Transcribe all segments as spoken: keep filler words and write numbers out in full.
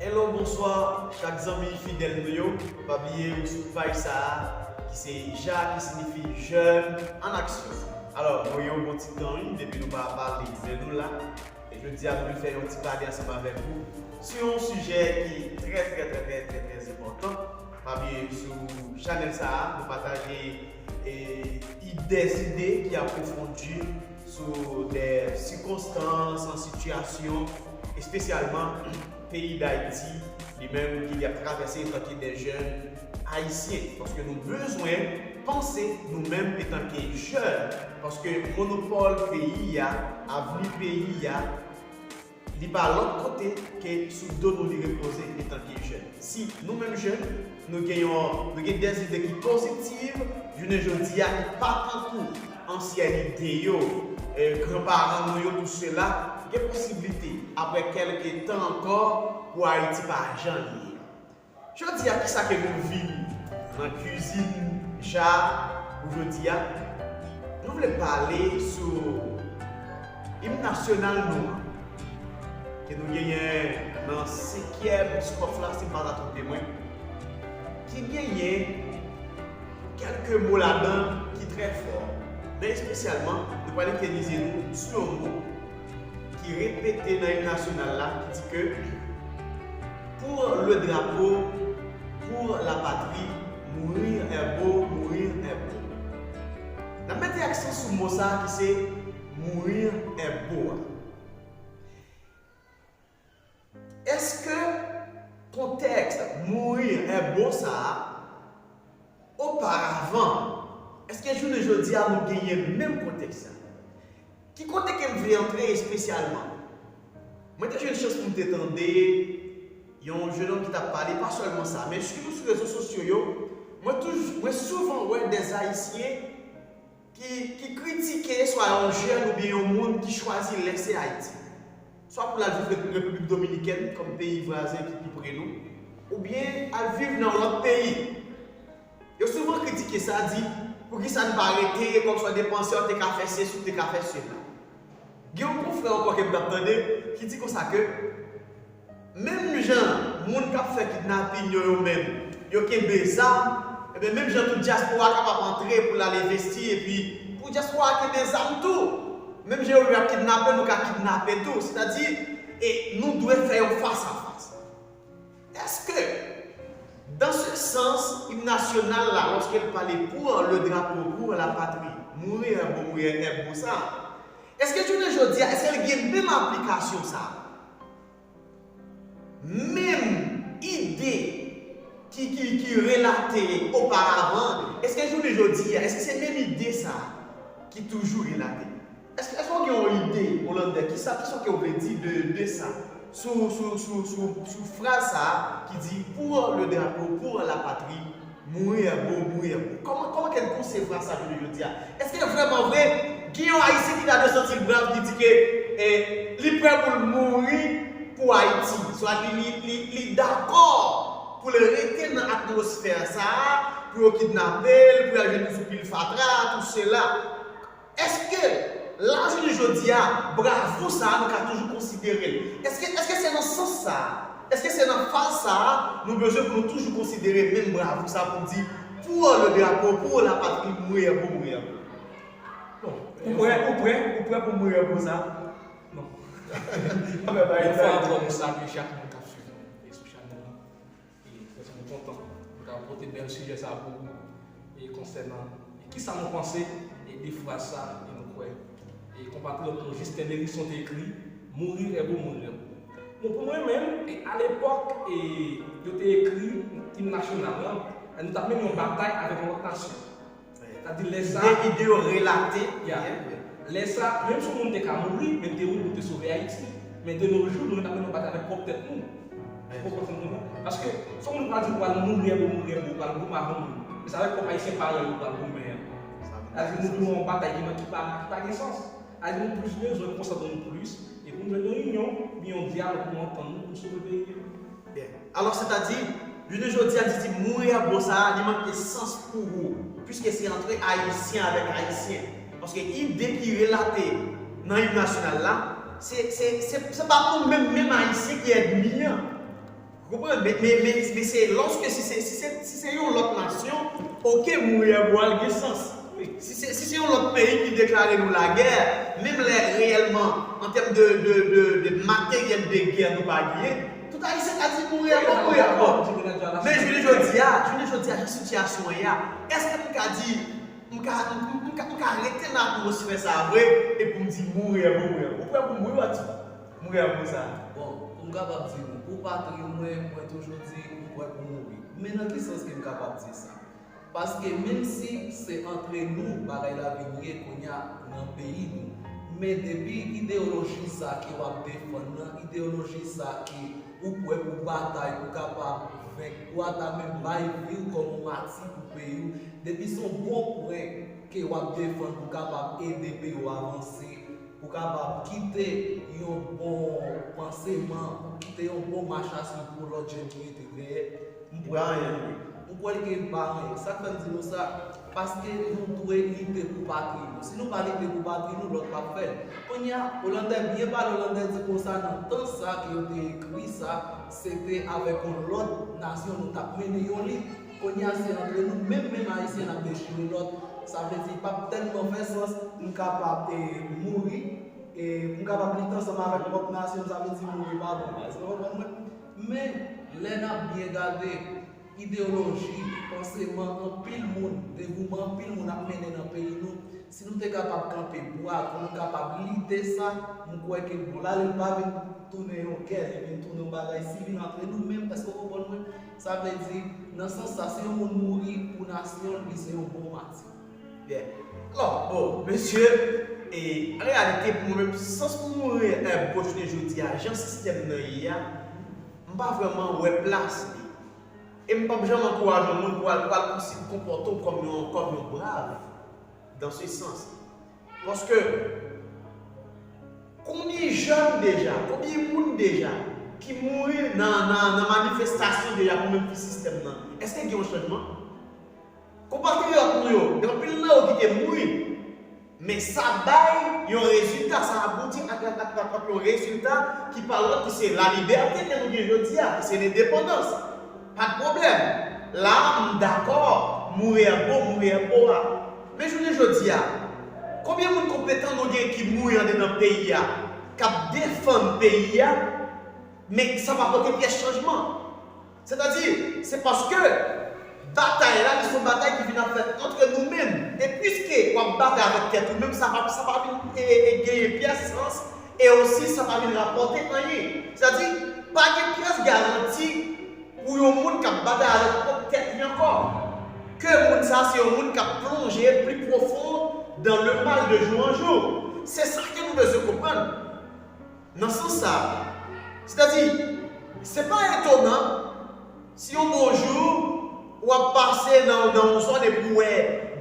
Hello, bonswa, chak zanmi fidèl nou yo. Pa bliye ou sou paj sa a, ki se Ja, ki siyifi Jeunes en Action. Alò, nou gen yon bon ti tan, wi, depi nou pa pale, men nou la. E jodi a, nou vin fè yon ti pale ansanm avèk ou sou yon sijè ki trè, trè, trè, trè, trè, trè enpòtan. Pa bliye sou chanèl sa a, nou pataje e, i- dè ide ki apwofondi sou dè sikonstans, an sitiyasyon, espesyalman peyi Dayiti, li menm ki ap travèse antanke dè jèn ayisyen. Paske nou bezwen panse nou menm etanke jèn. Paske monopòl peyi a, avni peyi a, li pa lòt kote ke sou do nou li repoze etanke jèn. Si nou menm jèn, nou gen yon, nou gen dè ide ki pozitiv, jounen jodi a ki pa tankou ansyen ide yo, eh, granparan nou yo, tout sela, gen posiblite, apre kèlke tan ankò, pou Ayiti pa jan li ye. Jodi a, kisa ke nou vin nan Kwizin Ja pou jodi a? Nou vle pale sou im nasyonal nou an, ke nou genyen nan senkyèm estròf la, si m pa ta twonpe mwen, ki genyen kèlke mo ladan ki trè fò, men espesyalman, nou pral itilize nou sou yon mo ki repete nan im nasyonal la, ki di ke pour le drapeau, pour la patrie, mourir est beau, mourir est beau. N ap mete aksan sou mo sa a ki se mourir est beau a. Èske kontèks mourir est beau sa a, oparavan, èske jounen jodi a nou genyen menm kontèks sa? Ki kote ke m vle antre espesyalman? Mwen te jwenn chans pou m te tande yon jennonm ki t ap pale, pa sèlman sa, men sitou sou rezo sosyo yo, mwen toujou, mwen souvan wè dè Ayisyen ki, ki kritike swa yon jèn oubyen yon moun ki chwazi lese Ayiti, swa pou l al viv Rep- Repiblik Dominikèn kòm peyi vwazen ki pi pre nou, oubyen al viv nan yon lòt peyi. Yo souvan kritike sa, di, poukisa n pa rete, kòmsi w depanse, w te ka fè sesi, w te ka fè sela. Gen yon konfrè ankò ke m t ap tande ki di konsa ke, menm jan moun k ap fè kidnaping yo, yo menm, yo kenbe zam, ebyen, menm jan tou dyaspora kapab antre pou l al envesti, epi pou dyaspora kenbe zam tou, menm jan yo ap kidnape, nou ka kidnape tou. Sètadi, e nou dwe fè yon fas a fas. Est-ce que, dans ce sens, im nasyonal la, lorsqu'il parle pour le drapeau, pour la patrie, mourir est beau, mourir est beau sa, èske jounen jodi a, èske l gen menm aplikasyon sa? Menm ide ki, ki, ki relate oparavan, èske jounen jodi a, èske se menm ide sa ki toujou relate? Èske, èske w gen yon ide, Hollander, kisa, kisa ke w vle di de, de sa? Sou, sou, sou, sou, sou fraz sa a ki di, pour le drapeau, pour la patrie, mourir est beau, mourir est beau. Kòman, kòman ke n konsevwa sa jounen jodi a? Èske vrèman vre, gen yon Ayisyen ki ta dwe santi l brav, ki di ke, eh, li prè pou l mouri pou Ayiti? Swa li, li, li, li dakò pou l rete nan atmosfè sa a, pou yo kidnape l, pou y al jete l sou pil fatra, tout sela. Èske, la, jounen jodi a, bravo sa a, nou ka toujou konsidere l? Èske, èske se nan sans sa a? Èske se nan faz sa a, nou bezwen pou nou toujou konsidere menm bravo sa a pou n di, pour le drapeau, pour la patrie, mourir est beau, mourir est beau? Bon, ou prè, ou prè, ou prè pou mourir est beau sa? Non. Yon fwa ankò, nou salye chak moun k ap swiv nou e sou chanèl la. E, frè, nou kontan pou ta pote bèl sijè sa pou ou. E konsènan, e kisa nou panse, e de fraz sa, e nou kwè, e konpatriyòt nou Justin Lherisson te ekri, mourir est beau, mourir est beau. Bon, pou mwen menm, e alepòk, e yo te ekri im nasyonal lan, e nou t ap mennen yon batay avèk yon lòt nasyon. Sa di lè sa, ide, ide yo relate. Ya. Lè sa, menm si yon moun te ka mouri, men te ou pou te sove Ayiti. Men de nos jours, nou menm n ap mennen yon batay avèk pwòp tèt nou. Ou konprann mwen? Paske, si yon moun pral di ou pral mouri, epi ou mouri, epi ou pral goumen avè yon moun. Men sa vle di pèp ayisyen parèy ou pral goumen an. Sa vle di nou gen yon batay ki, ki pa, ki pa gen sans. Sa vle di nou plis bezwen konsantre nou plis, e pou nou jwenn yon inyon, oubyen yon dyalòg pou nou antann nou, pou nou sove peyi a. Byen. Alò, sètadi, jounen jodi a, di di mourir est beau sa a, li manke sans pou ou, piske se antre Ayisyen avèk Ayisyen. Paske ide ki relate nan im nasyonal la, se, se, se, se pa nou menm, menm Ayisyen ki ènmi an. Konprann? Men, men, men, men se lòske si se, si se, si se yon lòt nasyon, oke, mouri a bò a l gen sans. Si se, si se yon lòt peyi ki deklare nou lagè, menm lè reyèlman, an tèm de, de, de, de materyèl de gè nou pa genyen, tout Ayisyen ka di mouri a bò, mouri a bò. Men jounen jodi a, jounen jodi a, jan sitiyasyon an ye a, èske m ka di, m ka, m, m, m ka, m ka rete nan atmosfè sa a vre, epi m di mouri a bò, mouri a bò? Ou prè pou mouri, w a di mouri a bò sa a? Bon, pou m kapab di nou, pou patri mwen, mwen toujou di, m prè pou mouri. Men nan ki sans ke m kapab di sa? Paske menm si se antre nou bagay la vin ye kounye a nan peyi nou, men depi ideyoloji sa ke w ap defann nan, ideyoloji sa ke ou prè pou batay, pou kapab venk, ou ata menm bay vi w kòm yon mati pou peyi w, depi se yon bon pwen ke w ap defann pou kapab ede peyi w avanse, pou kapab kite yon bon panseman, pou kite yon bon mach a swiv pou lòt jèn ki rete dèyè, m kwè anyen vre. M kwè ke pa anyen. Sa k fè m di nou sa? Paske nou dwe lite pou patri nou. Si nou pa lite pou patri nou, lòt p ap fè l. Kounye a, Olandè byen pale, Olandè di konsa, nan tan sa ke yo te ekri sa, se te avèk yon lòt nasyon nou t ap mennen yon lit. Kounye a, se antre nou menm, menm Ayisyen, n ap dechire lòt. Sa vle di, p ap tèlman fè sans, m kapab, e, mouri, e, m kapab lite ansanm avèk lòt nasyon, sa vle di mouri pa bon. Èske w konprann mwen? Men, lè n ap byen gade, ideyoloji, panseman anpil moun, devouman anpil moun ap mennen nan peyi nou, si nou te kapab kanpe bra pou nou kapab lite sa, m kwè ke bon, la, li pa vin tounen yon gè, li vin tounen yon bagay sivil antre nou menm, èske w konprann mwen? Sa vle di, nan sans sa, si yon moun mouri pou nasyon l, li se yon bon mati. Byen. Alò, bon, mesye, e, an reyalite, pou mwen menm, sans pou mouri, e, pou jounen jodi a, jan sistèm nan ye a, m pa vrèman wè plas li. E m p ap janm ankouraje yon moun pou al, pou al konsi-, konpòte w kòm yon, kòm yon brav, dans ce sens. Paske, konbyen jèn deja, konbyen moun deja ki mouri nan, nan, nan manifestasyon deja pou menm fi sistèm nan? Èske gen yon chanjman? Konpatriyòt nou yo, gen anpil nan yo ki te mouri. Men sa bay yon rezilta, sa abouti ak, ak, ak, ak, ak yon rezilta ki pa lòt ki se lalibète ke nou gen jodi a, ki se lendepandans. Pa t pwoblèm. La a, m dakò, mouri a bon, mouri a bon a. Men jounen jodi a, konbyen moun konpetan nou gen ki mouri andedan peyi a, k ap defann peyi a, men sa pa pote pyès chanjman? Sètadi, se paske batay la, li se yon batay ki vin ap fèt antre nou menm. E piske w ap batay avèk tèt ou menm, sa pa, sa pa vin e, e, e genyen pyès sans, e osi sa pa vin rapòte anyen. Sètadi, pa gen pyès garanti pou yon moun k ap batay avèk pwòp tèt li ankò. Ke moun sa a se yon moun k ap plonje pli pwofon dans le mal de jour en jour. Se sa ke nou bezwen konprann. Nan sans sa, sètadi, se pa etonan si yon bon jou w ap pase nan, nan yon zòn epi w wè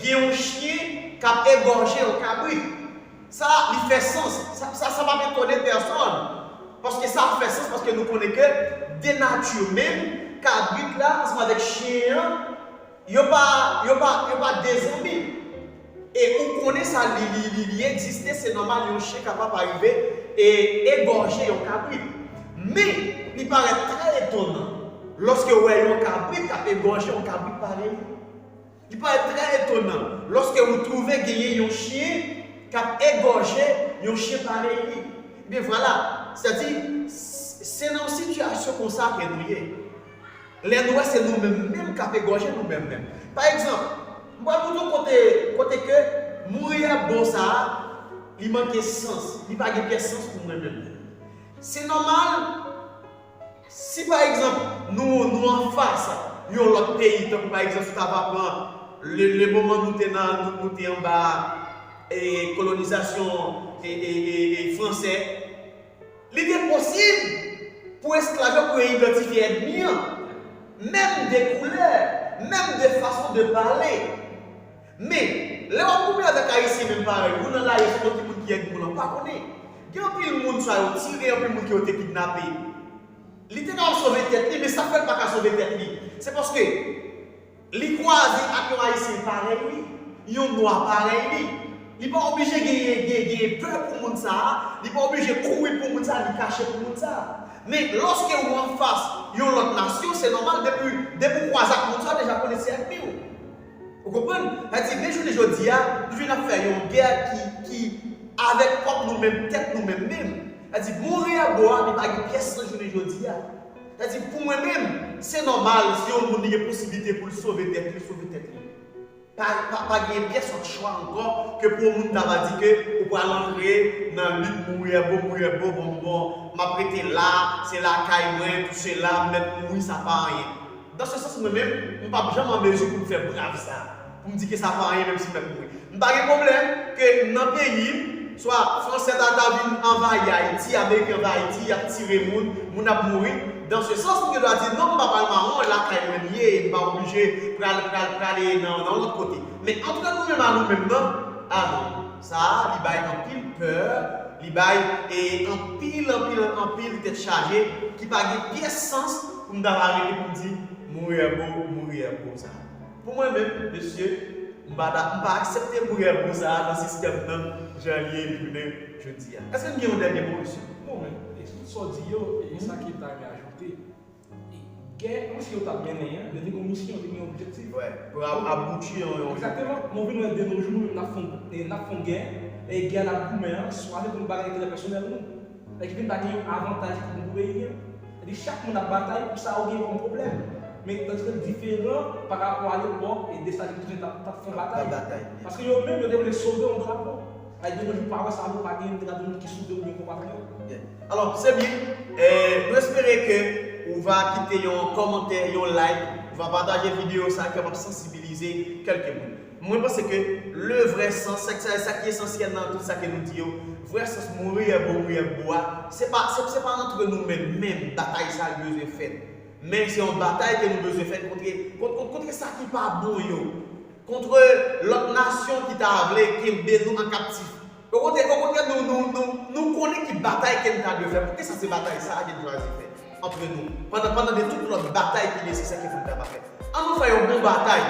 gen yon chen k ap egòje yon kabrit. Sa, li fè sans. Sa, sa, sa p ap etone pèsòn. Paske sa fè sans, paske nou konnen ke de nati menm, kabrit la, ansanm avèk chen an, Yo pa, yo pa, yo pa de zanmi. E ou konnen sa, li, li, li, li egziste, se nòmal, yon chen kapab arive e egòje yon kabrit. Men, li parèt trè etonan lòske w wè yon kabrit k ap egòje yon kabrit parèy li. Li parèt trè etonan lòske ou twouve genyen yon chen k ap egòje yon chen parèy li. Ebyen, vwala, sètadi, s-, se nan yon sitiyasyon konsa ke nou ye. Lè nou wè se nou menm menm k ap egòje nou menm menm. Pa egzanp, m pral montre w kote, kote ke mouri a bon sa a, li manke sans, li pa gen pyès sans pou mwen menm. Se nòmal, si pa egzanp, nou, nou anfas yon lòt peyi, tankou pa egzanp, si w ta va pran le, le moman nou te nan, nou, nou te anba, e, kolonizasyon, e, e, e, e, fransè, Li te posib pou esklav yo pou yo idantifye ènmi an, menm de koulè, menm de fason de pale. Men, lè w ap goumen avèk Ayisyen menm parèy, ou nan lari, se yon moun ki ènmi w lan, ou pa konnen. Gen anpil moun sa yo tire, anpil moun ke yo te kidnape. Li te kapab sove tèt li, men sa k fè l pa ka sove tèt li, se paske Li kwaze ak yon Ayisyen parèy li, yon nwa parèy li. Li pa oblije genyen, gen, genyen pè pou moun sa a, li pa oblije kouri pou moun sa a, li kache pou moun sa a. Men, lòske ou anfas yon lòt nasyon, se nòmal, depi, depi w kwaze ak moun sa, w deja konnen se ènmi w. Ou konprann? Sa di, men jounen jodi a, nou vin ap fè yon gè ki, ki avèk pwòp nou menm, tèt nou menm menm. Sa di, Montréal Boa, li pa gen pyès sans jounen jodi a. Sa di, pou mwen menm, se nòmal, si yon moun li gen posiblite pou l sove tèt li, sove tèt li. Pa, pa, pa gen pyès lòt chwa ankò ke pou yon moun ta va di ke ou pral antre nan lit mouri èbo, mouri èbo, bon, bon, m ap rete la, se lakay mwen, tou se la, m mèt mouri, sa pa anyen. Dans ce sens, mwen menm, m p ap janm an mezi pou m fè brav sa, pou m di ke sa pa anyen, menm si m mèt mouri. M pa gen pwoblèm ke nan peyi m, swa Fransè ta, ta vin anvayi Ayiti, Ameriken anvayi Ayiti, y ap tire moun, moun ap mouri. Dans ce sens, m gen dwa di, non, m pa pral mawon, lakay mwen m ye, e m pa oblije pral, pral, prale nan, nan lòt kote. Men antre nou menm a nou menm nan, a non, sa a, li bay anpil pè, li bay, e, anpil, anpil, anpil tèt chaje, ki pa gen pyès sans pou m ta va rete pou m di, mouri èbo, mouri èbo sa. Pou mwen menm, mesye, m pa ta, m pa aksepte mouri èbo sa a nan sistèm nan, jan l ye jounen jodi a. Èske n gen yon dènye mo, mesye? Non, men, e tout sa w di yo, e sa ki ta renmen ajoute, e gè, menm si yo t ap mennen an, yo te gen yon misyon, yo te gen yon objektif. Wè, pou ab-, abouti yon, yon... Egzakteman, men w vin wè de nos jours, nou menm n ap fè, e n ap fè gè, e gè n ap goumen an, swa se pou yon bagay enterè pèsonèl nou. Sa ki vin pa gen yon avantaj ki bon pou peyi an. Sa di chak moun ap batay pou sa yo gen kòm pwoblèm. Men tandis ke l diferan pa rapò a lepòk e de sa ki tounen t ap, t ap fè batay. Paske yo menm, yo te vle sove yon drapo. Sa di de nos jours, pa wè sa, nou pa gen, te ka di moun ki sove oubyen konpatriyòt. Alò, se byen. Eh, nou espere ke ou va kite yon kòmantè, yon like, ou va pataje videyo sa a ki kapab sansibilize kèlke moun. Mwen panse ke le vrè sans, sa, sa, sa ki esansyèl nan tout sa ke nou di yo, vrè sans mouri èbo, mouri èbo a, se pa, se, se pa antre nou menm, menm batay sa a bezwen fèt. Men se yon batay ke nou bezwen fèt kontre, kont, kont, kontre sa ki pa bon yo, kontre lòt nasyon ki ta vle kenbe nou an kaptif. Okontrè, okontrè, nou, nou, nou, nou konnen ki batay ke n ta dwe fè. Poukisa se batay sa a ke n chwazi fè antre nou? Pandan, pandan de tout lòt batay ki nesesè ke fò n ta va fè. An nou fè yon bon batay.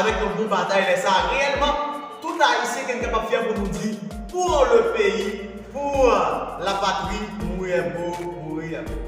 Avèk yon bon batay, lè sa a, reyèlman, tout Ayisyen ke n kapab fyè pou nou di, pour le pays, pour la patrie, mouri èbo, mouri èbo.